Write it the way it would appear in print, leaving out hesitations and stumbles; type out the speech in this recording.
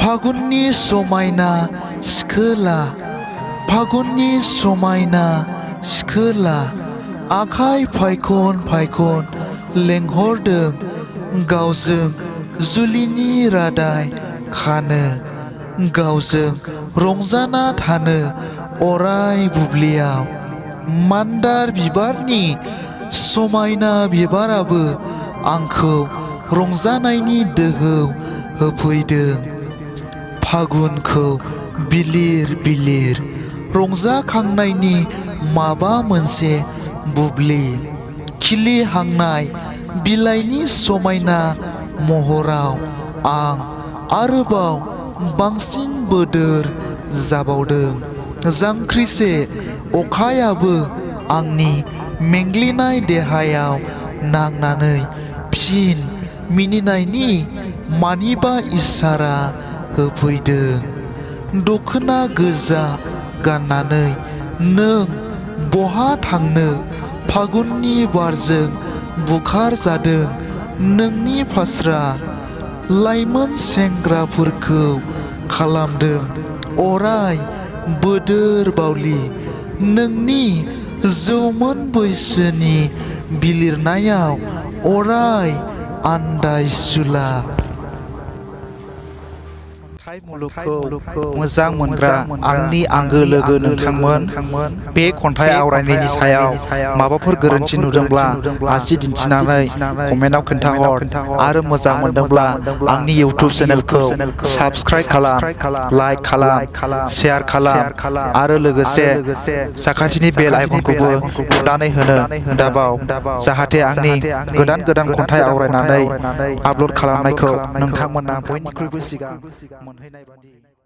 फागुननि समायना सिखोला फागुननि समायना सिखोला आखाइ फायखन फायखन लेंहरदों गावजों जुलिनि रादाय खानो गावजों रंजाना थानो अराय बुब्लियाव मान्दार बिबारनि समायना बिबाराबो आंखौ रंजानायनि दोहौ होफैदों फागुनखौ बिलिर बिलिर रंजाखांनायनि माबा मोनसे बुब्लि खिलिहांनाय बिलाइनि समायना महराव आं आरोबाव बांसिन बोदोर जाबावदों जांख्रिसे अखायाबो आंनि मेंग्लिनाय देहायाव नांनानै फिन मिनिनायनि मानिबा इसारा होफैदों दखना गोजा गाननानै नों बहा थांनो फागुननि बारजों बुखार जादों नोंनि फास्रा लाइमोन सेंग्राफोरखौ खालामदों अराय बोदोर बावलि नोंनि जौमोन बैसोनि बिलिरनायाव अराय आन्दायसुला खन्थाइ मुलुगखौ मोजां मोनग्रा आंनि आंगो लोगो नोंथांमोन बे खन्थाइ आवरायनायनि सायाव माबाफोर गोरोन्थि नुदोंब्ला आसि दिन्थिनानै कमेन्टआव खोन्थाहर आरो मोजां मोनदोंब्ला आंनि इउटिउब चेनेलखौ साबस्क्राइब खालाम लाइक खालाम शेयार खालाम आरो लोगोसे साखाथिनि बेल आइकनखौबो थुनानै होनो दाबाव जाहाथे आंनि गोदान गोदान खन्थाइ आवरायनानै आपल'ड खालामनायखौ नोंथांमोना बयनिख्रुइबो सिगां मोनहैनाय बादि।